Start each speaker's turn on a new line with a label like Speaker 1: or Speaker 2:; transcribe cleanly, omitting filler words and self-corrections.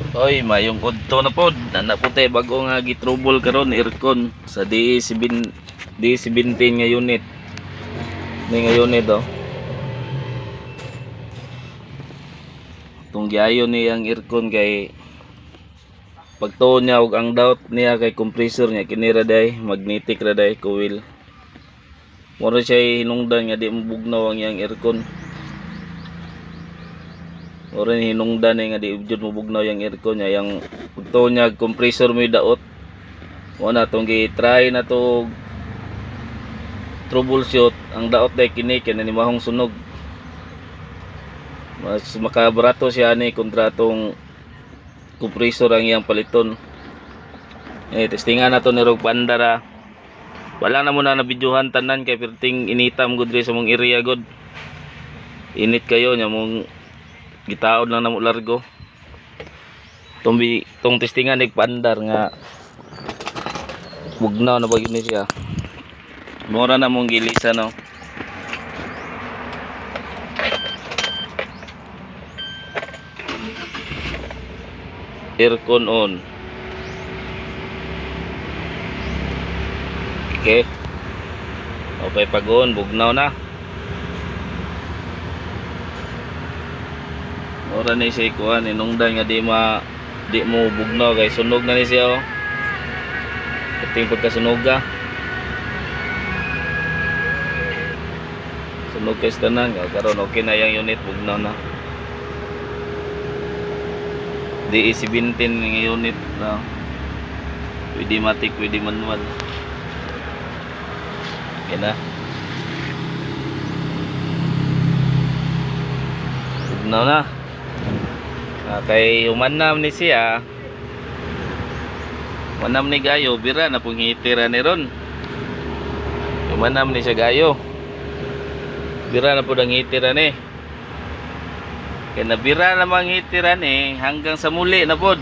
Speaker 1: Oy, mayong udto na pod. Nana po tayo bago nga gitrubol karon aircon sa DE7 DE17 nga unit. Ni nga unit oh. Tong giayo ni ang aircon kay pagtuon niya og ang doubt niya kay compressor niya kini ra day, magnetic ra day coil. Mura siya hinungdan nga di mo bugnaw ang iyang aircon. Mura ni hinungdan ni nga di jud mo bugnaw yang aircon niya, yang pagtuon niya compressor mo daot. Mo na tong gi-try na to troubleshoot ang daot day kini kay nanimahong sunog. Mas makabarato siya ani kontra tong compressor ang iyang paliton. Eh testingan na to ni Rog Pandara. Wala na muna na videohan tanan kay perting initam gud diri sa mong area gud. Init kayo nya mong gitaod lang namo largo. Tong testingan nig pandar nga bugnaw na ba yun ni siya. Mura na mong gilisa no. Aircon on. Okay. Okay pag on, bugnaw na. Mura ni siya ikuan, inungdan nga di mo bugnaw kay sunog na ni siya oh. Kating pagkasunog ka. Sunog kay sa tanan, karon okay na yang unit, bugnaw na. DE17 nga unit no. Pwede matic, pwede manual. Okay na. Bugnaw na. Kay humanam ni siya. Humanam ni gayo, bira na pong hitira ni ron. Humanam ni siya gayo. Bira na po ang hitira ni. Kaya nabira namang hitira ni hanggang sa muli na pod.